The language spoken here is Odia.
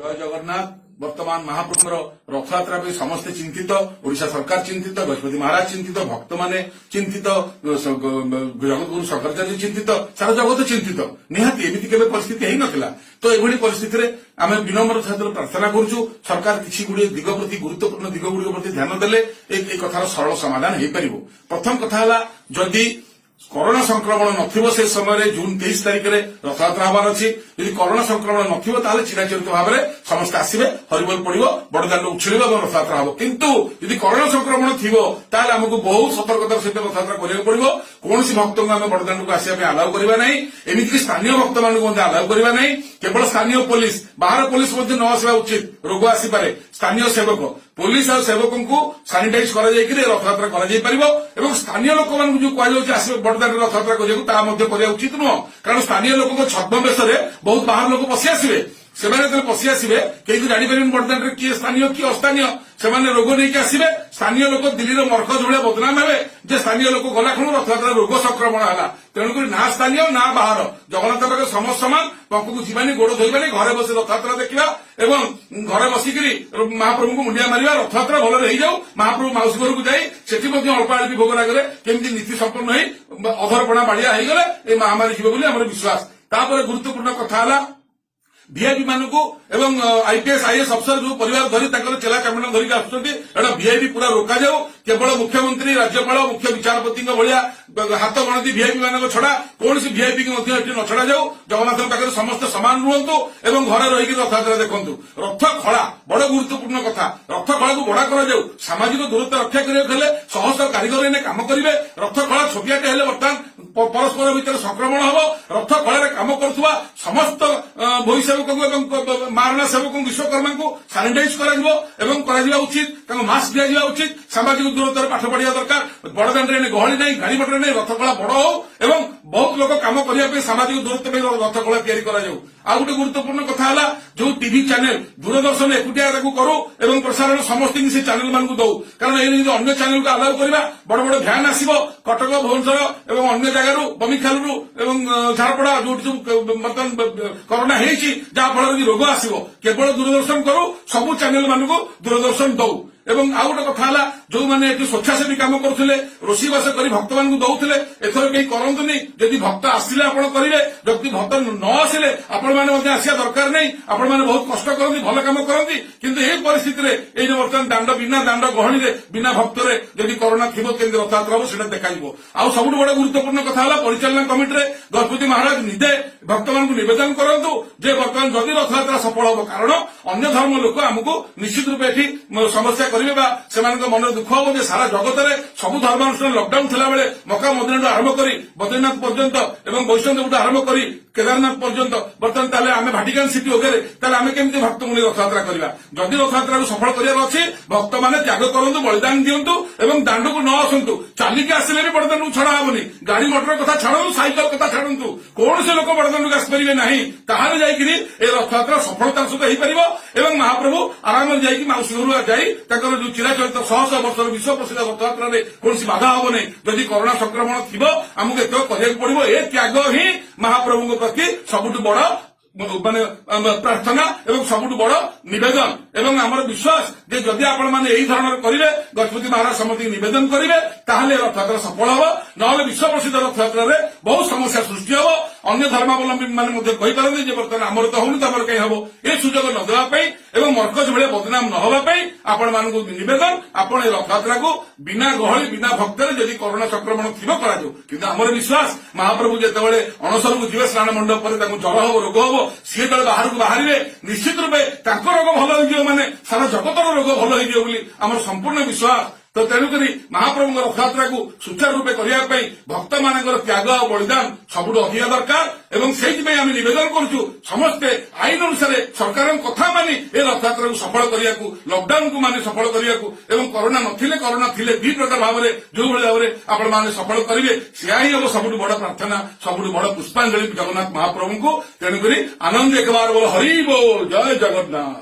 ଜୟ ଜଗନ୍ନାଥ। ବର୍ତ୍ତମାନ ମହାପ୍ରଭୁଙ୍କର ରଥଯାତ୍ରା ପାଇଁ ସମସ୍ତେ ଚିନ୍ତିତ। ଓଡ଼ିଶା ସରକାର ଚିନ୍ତିତ, ଗଜପତି ମହାରାଜ ଚିନ୍ତିତ, ଭକ୍ତମାନେ ଚିନ୍ତିତ, ଜଗତଗୁରୁ ଶଙ୍କରାଚାର୍ଯ୍ୟ ଚିନ୍ତିତ, ସାରା ଜଗତ ଚିନ୍ତିତ। ନିହାତି ଏମିତି କେବେ ପରିସ୍ଥିତି ହେଇନଥିଲା। ତ ଏଭଳି ପରିସ୍ଥିତିରେ ଆମେ ବିନମ୍ର ସହିତ ପ୍ରାର୍ଥନା କରୁଛୁ, ସରକାର କିଛି ଗୁଡ଼ିଏ ଦିଗ ପ୍ରତି, ଗୁରୁତ୍ୱପୂର୍ଣ୍ଣ ଦିଗ ଗୁଡ଼ିକ ପ୍ରତି ଧ୍ୟାନ ଦେଲେ ଏ କଥାର ସରଳ ସମାଧାନ ହେଇପାରିବ। ପ୍ରଥମ କଥା ହେଲା, ଯଦି କରୋନା ସଂକ୍ରମଣ ନଥିବ, ସେ ସମୟରେ ଜୁନ 23 ତାରିଖରେ ରଥଯାତ୍ରା ହବାର ଅଛି। ଯଦି କରୋନା ସଂକ୍ରମଣ ନଥିବ, ତାହେଲେ ଚିରାଚରିତ ଭାବରେ ସମସ୍ତେ ଆସିବେ, ହରିବୋଲ ପଡିବ, ବଡଦାଣ୍ଡ ଉଛୁଳିବ ଏବଂ ରଥଯାତ୍ରା ହବ। କିନ୍ତୁ ଯଦି କରୋନା ସଂକ୍ରମଣ ଥିବ, ତାହେଲେ ଆମକୁ ବହୁତ ସତର୍କତାର ସହିତ ରଥଯାତ୍ରା କରିବାକୁ ପଡିବ। କୌଣସି ଭକ୍ତଙ୍କୁ ଆମେ ବଡଦାଣ୍ଡକୁ ଆସିବା ପାଇଁ ଆଲାଉ କରିବା ନାହିଁ। ଏମିତିକି ସ୍ଥାନୀୟ ଭକ୍ତମାନଙ୍କୁ ମଧ୍ୟ ଆଲାଉ କରିବା ନାହିଁ। କେବଳ ସ୍ଥାନୀୟ ପୋଲିସ, ବାହାର ପୋଲିସ ମଧ୍ୟ ନ ଆସିବା ଉଚିତ, ରୋଗ ଆସିପାରେ। ସ୍ଥାନୀୟ ସେବକ, ପୋଲିସ ଆଉ ସେବକଙ୍କୁ ସାନିଟାଇଜ କରାଯାଇକରି ରଥଯାତ୍ରା କରାଯାଇ ପାରିବ। ଏବଂ ସ୍ଥାନୀୟ ଲୋକମାନଙ୍କୁ ଯୋଉ କୁହାଯାଉଛି ଆସିବେ ବଡଦାଣ୍ଡରେ ରଥଯାତ୍ରା କରିବାକୁ, ତାହା ମଧ୍ୟ କରିବା ଉଚିତ ନୁହଁ। କାରଣ ସ୍ଥାନୀୟ ଲୋକଙ୍କ ଛଦ୍ମବେଶରେ ବହୁତ ବାହାର ଲୋକ ପଶି ଆସିବେ। ସେମାନେ ଯେତେବେଳେ ପଶି ଆସିବେ, କେହି ତ ଜାଣିପାରିବେନି ବଡଦାଣ୍ଡରେ କିଏ ସ୍ଥାନୀୟ, କିଏ ଅସ୍ଥାନୀୟ। ସେମାନେ ରୋଗ ନେଇକି ଆସିବେ। ସ୍ଥାନୀୟ ଲୋକ ଦିଲ୍ଲୀର ମରକଜ ଭଳିଆ ବଦନାମ ହେବେ ଯେ ସ୍ଥାନୀୟ ଲୋକ ଗଲା ଖୁଣୁ ରଥଯାତ୍ରା ରୋଗ ସଂକ୍ରମଣ ହେଲା। ତେଣୁକରି ନା ସ୍ଥାନୀୟ ନା ବାହାର, ଜଗନ୍ନାଥ ପାଖରେ ସମସ୍ତ ସମାନ। ପାଖକୁ ଯିବାନି, ଗୋଡ ଧୋଇବାନି, ଘରେ ବସି ରଥଯାତ୍ରା ଦେଖିବା ଏବଂ ଘରେ ବସିକିରି ମହାପ୍ରଭୁଙ୍କୁ ମୁଣ୍ଡିଆ ମାରିବା। ରଥଯାତ୍ରା ଭଲରେ ହେଇଯାଉ। ମହାପ୍ରଭୁ ମାଉସୀ ଘରକୁ ଯାଇ ସେଠି ମଧ୍ୟ ଅଳ୍ପ ଆଳପି ଭୋଗ ରାଗରେ କେମିତି ନୀତି ସମ୍ପନ୍ନ ହେଇ ଅଧରପଣା ବାଡ଼ିଆ ହେଇଗଲେ ଏ ମହାମାରୀ ଯିବ ବୋଲି ଆମର ବିଶ୍ୱାସ। ତାପରେ ଗୁରୁତ୍ୱପୂର୍ଣ୍ଣ କଥା ହେଲା, ଭିଆଇପି ମାନଙ୍କୁ ଏବଂ ଆଇପିଏସ୍, ଆଇଏଏସ୍ ଅଫିସର ଯୋଉ ପରିବାର ଧରି, ତାଙ୍କର ଚେଲା ଚାମୁଣ୍ଡା ଧରିକି ଆସୁଛନ୍ତି, ଏଟା ଭିଆଇପି ପୁରା ରୋକାଯାଉ। କେବଳ ମୁଖ୍ୟମନ୍ତ୍ରୀ, ରାଜ୍ୟପାଳ, ମୁଖ୍ୟ ବିଚାରପତିଙ୍କ ଭଳିଆ ହାତ ଗଣତି ଭିଆଇପି ମାନଙ୍କ ଛଡା କୌଣସି ଭିଆଇପି କି ମଧ୍ୟ ଏଠି ନ ଛଡାଯାଉ। ଜଗନ୍ନାଥଙ୍କ ପାଖରେ ସମସ୍ତେ ସମାନ ରୁହନ୍ତୁ ଏବଂ ଘରେ ରହିକି ରଥଯାତ୍ରା ଦେଖନ୍ତୁ। ରଥ ଖଳା ବଡ ଗୁରୁତ୍ୱପୂର୍ଣ୍ଣ କଥା। ରଥ ଖଳାକୁ ବଡା କରାଯାଉ। ସାମାଜିକ ଦୂରତ୍ୱ ରକ୍ଷା କରିବାକୁ ହେଲେ ଶହ ଶହ କାରିଗର ଏନେ କାମ କରିବେ। ରଥ ଖଳା ଛୋଟିଆଟେ ହେଲେ ବର୍ତ୍ତମାନ ପରସ୍ପର ଭିତରେ ସଂକ୍ରମଣ ହବ। ରଥ ଖଳାରେ କାମ କରୁଥିବା ସମସ୍ତ ଭୋଇ ସେବକଙ୍କୁ ଏବଂ ମାରଣା ସେବକଙ୍କୁ, ବିଶ୍ୱକର୍ମାଙ୍କୁ ସାନିଟାଇଜ କରାଯିବ ଏବଂ କରାଯିବା ଉଚିତ। ତାଙ୍କୁ ମାସ୍କ ଦିଆଯିବା ଉଚିତ। ସାମାଜିକ ଦୂରତ୍ୱରେ ପାଠ ପଢିବା ଦରକାର। ବଡଦାଣ୍ଡରେ ଏନେ ଗହଳି ନାହିଁ, ଗାଡି ମଟର ନାହିଁ। ରଥଖଳା ବଡ ହଉ ଏବଂ ବହୁତ ଲୋକ କାମ କରିବା ପାଇଁ ସାମାଜିକ ଦୂରତ୍ୱ ପାଇଁ ରଥଖଳା ତିଆରି କରାଯାଉ। ଆଉ ଗୋଟେ ଗୁରୁତ୍ୱପୂର୍ଣ୍ଣ କଥା ହେଲା, ଯୋଉ ଟିଭି ଚ୍ୟାନେଲ ଦୂରଦର୍ଶନ ଏକୁଟିଆ ତାକୁ କରୁ ଏବଂ ପ୍ରସାରଣ ସମସ୍ତଙ୍କୁ ସେ ଚ୍ୟାନେଲ ମାନଙ୍କୁ ଦଉ। କାରଣ ଏଇ ଯଦି ଅନ୍ୟ ଚ୍ୟାନେଲକୁ ଆଲାଉ କରିବା, ବଡ ବଡ ଭ୍ୟାନ୍ ଆସିବ କଟକ, ଭୁବନେଶ୍ୱର ଏବଂ ଅନ୍ୟ ଜାଗାରୁ, ବମିଖାଲରୁ ଏବଂ ଝାରପଡା, ଯୋଉଠି ସବୁ ବର୍ତ୍ତମାନ କରୋନା ହେଇଛି, ଯାହା ଫଳରେ କି ରୋଗ ଆସିବ। କେବଳ ଦୂରଦର୍ଶନ କରୁ, ସବୁ ଚ୍ୟାନେଲ ମାନଙ୍କୁ ଦୂରଦର୍ଶନ ଦଉ। ଏବଂ ଆଉ ଗୋଟେ କଥା ହେଲା, ଯୋଉମାନେ ଏଠି ସ୍ୱେଚ୍ଛାସେବୀ କାମ କରୁଥିଲେ, ରୋଷେଇବାସ କରି ଭକ୍ତମାନଙ୍କୁ ଦଉଥିଲେ, ଏଥର କେହି କରନ୍ତୁନି। ଯଦି ଭକ୍ତ ଆସିଲେ ଆପଣ କରିବେ। ଯଦି ଭକ୍ତ ନ ଆସିଲେ, ଆପଣମାନେ ମଧ୍ୟ ଆସିବା ଦରକାର ନାହିଁ। ଆପଣମାନେ ବହୁତ କଷ୍ଟ କରନ୍ତି, ଭଲ କାମ କରନ୍ତି। କିନ୍ତୁ ଏହି ପରିସ୍ଥିତିରେ ଏଇ ଯୋଉ ବର୍ତ୍ତମାନ ଦାଣ୍ଡ, ବିନା ଦାଣ୍ଡ ଗହଳିରେ, ବିନା ଭକ୍ତରେ ଯଦି କରୋନା ଥିବ, କେମିତି ରଥଯାତ୍ରା ହବ, ସେଇଟା ଦେଖାଯିବ। ଆଉ ସବୁଠୁ ବଡ ଗୁରୁତ୍ୱପୂର୍ଣ୍ଣ କଥା ହେଲା, ପରିଚାଳନା କମିଟିରେ ଗଜପତି ମହାରାଜ ନିଜେ ଭକ୍ତମାନଙ୍କୁ ନିବେଦନ କରନ୍ତୁ ଯେ ବର୍ତ୍ତମାନ ଯଦି ରଥଯାତ୍ରା ସଫଳ ହବ, କାରଣ ଅନ୍ୟ ଧର୍ମ ଲୋକ ଆମକୁ ନିଶ୍ଚିତ ରୂପେ ଏଠି ସମସ୍ୟା କରିବେ ବା ସେମାନଙ୍କ ମନରେ ଦୁଃଖ ହବ ଯେ ସାରା ଜଗତରେ ସବୁ ଧର୍ମାନୁଷ୍ଠାନ ଲକଡାଉନ ଥିଲାବେଳେ ମକା ମଦିନାଠୁ ଆରମ୍ଭ କରି ବଦ୍ରୀନାଥ ପର୍ଯ୍ୟନ୍ତ ଏବଂ ବୈଷ୍ଣବଦେବଠୁ ଆରମ୍ଭ କରି କେଦାରନାଥ ପର୍ଯ୍ୟନ୍ତ, ବର୍ତ୍ତମାନ ତାହେଲେ ଆମେ ଭାଟିକାନ ସିଟି ଓଗେରେ, ତାହେଲେ ଆମେ କେମିତି ଭକ୍ତଙ୍କୁ ନେଇ ରଥଯାତ୍ରା କରିବା? ଯଦି ରଥଯାତ୍ରାକୁ ସଫଳ କରିବାର ଅଛି, ଭକ୍ତମାନେ ତ୍ୟାଗ କରନ୍ତୁ, ବଳିଦାନ ଦିଅନ୍ତୁ ଏବଂ ଦାଣ୍ଡକୁ ନ ଆସନ୍ତୁ। ଚାଲିକି ଆସିଲେ ବି ବଡଦାଣ୍ଡକୁ ଛଡା ହବନି। ଗାଡି ମଟର କଥା ଛାଡନ୍ତୁ, ସାଇକେଲ କଥା ଛାଡନ୍ତୁ, କୌଣସି ଲୋକ ବଡଦାଣ୍ଡକୁ ଆସିପାରିବେ ନାହିଁ। ତାହେଲେ ଯାଇକିରି ଏ ରଥଯାତ୍ରା ସଫଳତାର ସହିତ ହେଇପାରିବ ଏବଂ ମହାପ୍ରଭୁ ଆରାମରେ ଯାଇକି ମାଉସୀ ଘରୁ ଯାଇ ତାଙ୍କର ଯୋଉ ଚିରାଚରିତ ଶହ ଶହ ବର୍ଷର ବିଶ୍ୱ ପ୍ରସିଦ୍ଧ ରଥଯାତ୍ରାରେ କୌଣସି ବାଧା ହବ ନାହିଁ। ଯଦି କରୋନା ସଂକ୍ରମଣ ଥିବ, ଆମକୁ ଏତକ କରିବାକୁ ପଡିବ। ଏ ତ୍ୟାଗ ହିଁ ମହାପ୍ରଭୁଙ୍କ ପ୍ରତି ସବୁଠୁ ବଡ ମାନେ ପ୍ରାର୍ଥନା ଏବଂ ସବୁଠୁ ବଡ ନିବେଦନ। ଏବଂ ଆମର ବିଶ୍ୱାସ ଯେ ଯଦି ଆପଣମାନେ ଏଇ ଧରଣର କରିବେ, ଗଜପତି ମହାରାଜ ସମସ୍ତଙ୍କୁ ନିବେଦନ କରିବେ, ତାହେଲେ ରଥଯାତ୍ରା ସଫଳ ହବ। ନହେଲେ ବିଶ୍ୱ ପ୍ରସିଦ୍ଧ ରଥଯାତ୍ରାରେ ବହୁତ ସମସ୍ୟା ସୃଷ୍ଟି ହବ। ଅନ୍ୟ ଧର୍ମାବଲମ୍ବୀ ମାନେ ମଧ୍ୟ କହିପାରନ୍ତି ଯେ ବର୍ତ୍ତମାନ ଆମର ତ ହଉନି, ତମର କାହିଁ ହବ? ଏ ସୁଯୋଗ ନ ଦେବା ପାଇଁ ଏବଂ ମରକଜ ଭଳିଆ ବଦନାମ ନ ହବା ପାଇଁ ଆପଣମାନଙ୍କୁ ନିବେଦନ, ଆପଣ ଏ ରଥଯାତ୍ରାକୁ ବିନା ଗହଳି, ବିନା ଭକ୍ତରେ, ଯଦି କରୋନା ସଂକ୍ରମଣ ଥିବ, କରାଯାଉ। କିନ୍ତୁ ଆମର ବିଶ୍ୱାସ, ମହାପ୍ରଭୁ ଯେତେବେଳେ ଅଣସରକୁ ଯିବେ, ସ୍ନାନ ମଣ୍ଡପ ପରେ ତାଙ୍କୁ ଜ୍ୱର ହବ, ରୋଗ ହବ, ସିଏ ଯେତେବେଳେ ବାହାରକୁ ବାହାରିବେ, ନିଶ୍ଚିତ ରୂପେ ତାଙ୍କ ରୋଗ ଭଲ ହେଇଯିବ, ମାନେ ସାରା ଜଗତର ରୋଗ ଭଲ ହେଇଯିବ ବୋଲି ଆମର ସମ୍ପୂର୍ଣ୍ଣ ବିଶ୍ୱାସ। ତ ତେଣୁକରି ମହାପ୍ରଭୁଙ୍କ ରଥଯାତ୍ରାକୁ ସୁଚାରୁ ରୂପେ କରିବା ପାଇଁ ଭକ୍ତମାନଙ୍କର ତ୍ୟାଗ ଆଉ ବଳିଦାନ ସବୁଠୁ ଅଧିକା ଦରକାର। ଏବଂ ସେଇଥିପାଇଁ ଆମେ ନିବେଦନ କରୁଛୁ, ସମସ୍ତେ ଆଇନ ଅନୁସାରେ ସରକାରଙ୍କ କଥା ମାନି ଏ ରଥଯାତ୍ରାକୁ ସଫଳ କରିବାକୁ, ଲକଡାଉନକୁ ମାନି ସଫଳ କରିବାକୁ ଏବଂ କରୋନା ନଥିଲେ, କରୋନା ଥିଲେ, ଦି ପ୍ରକାର ଭାବରେ ଯୋଉଭଳି ଭାବରେ ଆପଣମାନେ ସଫଳ କରିବେ, ସେୟା ହିଁ ହବ ସବୁଠୁ ବଡ ପ୍ରାର୍ଥନା, ସବୁଠୁ ବଡ ପୁଷ୍ପାଞ୍ଜଳି ଜଗନ୍ନାଥ ମହାପ୍ରଭୁଙ୍କୁ। ତେଣୁକରି ଆନନ୍ଦ ଏକବାର ବୋଲ, ହରି ବୋଲ, ଜୟ ଜଗନ୍ନାଥ।